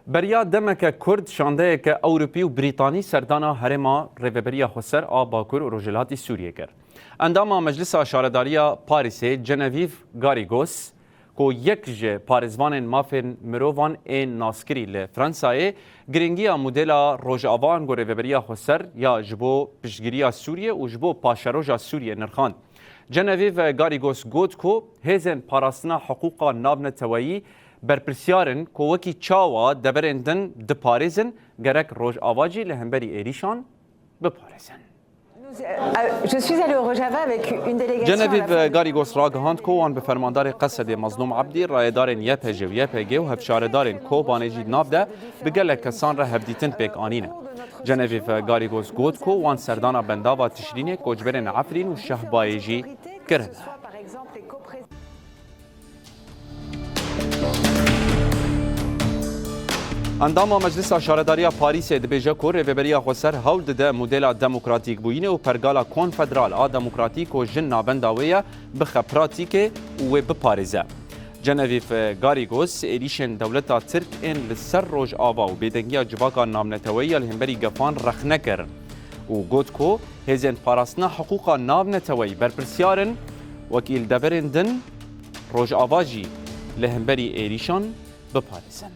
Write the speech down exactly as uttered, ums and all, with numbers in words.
Beriya demeke kurt şandeyeke Ewropî û Brîtanî serdana herêma Rêveberiya Xweser a Bakur û Rojhilatî Sûriyê kir. Endama Meclisa Şaredariya Parîsê Genevieve Garrigos, ku yek ji parêzvanên mafên mirovan ên naskirî li Fransayê, giringiya modela Rojava ango Rêveberiya Xweser ya ji bo piştgiriya Sûriyê û ji bo paşeroja Sûriyê nirxand. Genevieve Garrigos got ku hêzên parastina hiqûqa navneteweyî berpirsiyar in ku wekî çawa deverên din diparêzin, gerek Rojava jî li hemberî êrîşan biparêzin. Je suis allée au Rojava avec une délégation. Genevieve Garrigos ragihand ku wan bi fermandarê Qesedê Mazlûm Ebdî, rayedarên Y P G û Y P G û hevşaredarên Kobanê jî di nav de bi gelek kesan re hevdîtin pêk anîne. Genevieve Garrigos got ku wan serdana bendava Tişrînê koçberên Efrîn û Şehbayê jî kirine. Endama Meclisa Şaredariya Parîsê dibêje ku Rêveberiya Xweser hewl dide modela demokratîkbûyînê û pergala konfederal a demokratî ku jin navenda wê ye bixe pratîkê û wê biparêze. Genevieve Garrigos êrîşên dewleta Tirk ên li ser Rojava û bêdengiya civaka navneteweyî ya li hemberî gefan rexne kir û got ku hêzên parastina hiqûqa navneteweyî berpirsiyar in, wekî li deverên din Rojava jî li hemberî êrîşan biparêzin.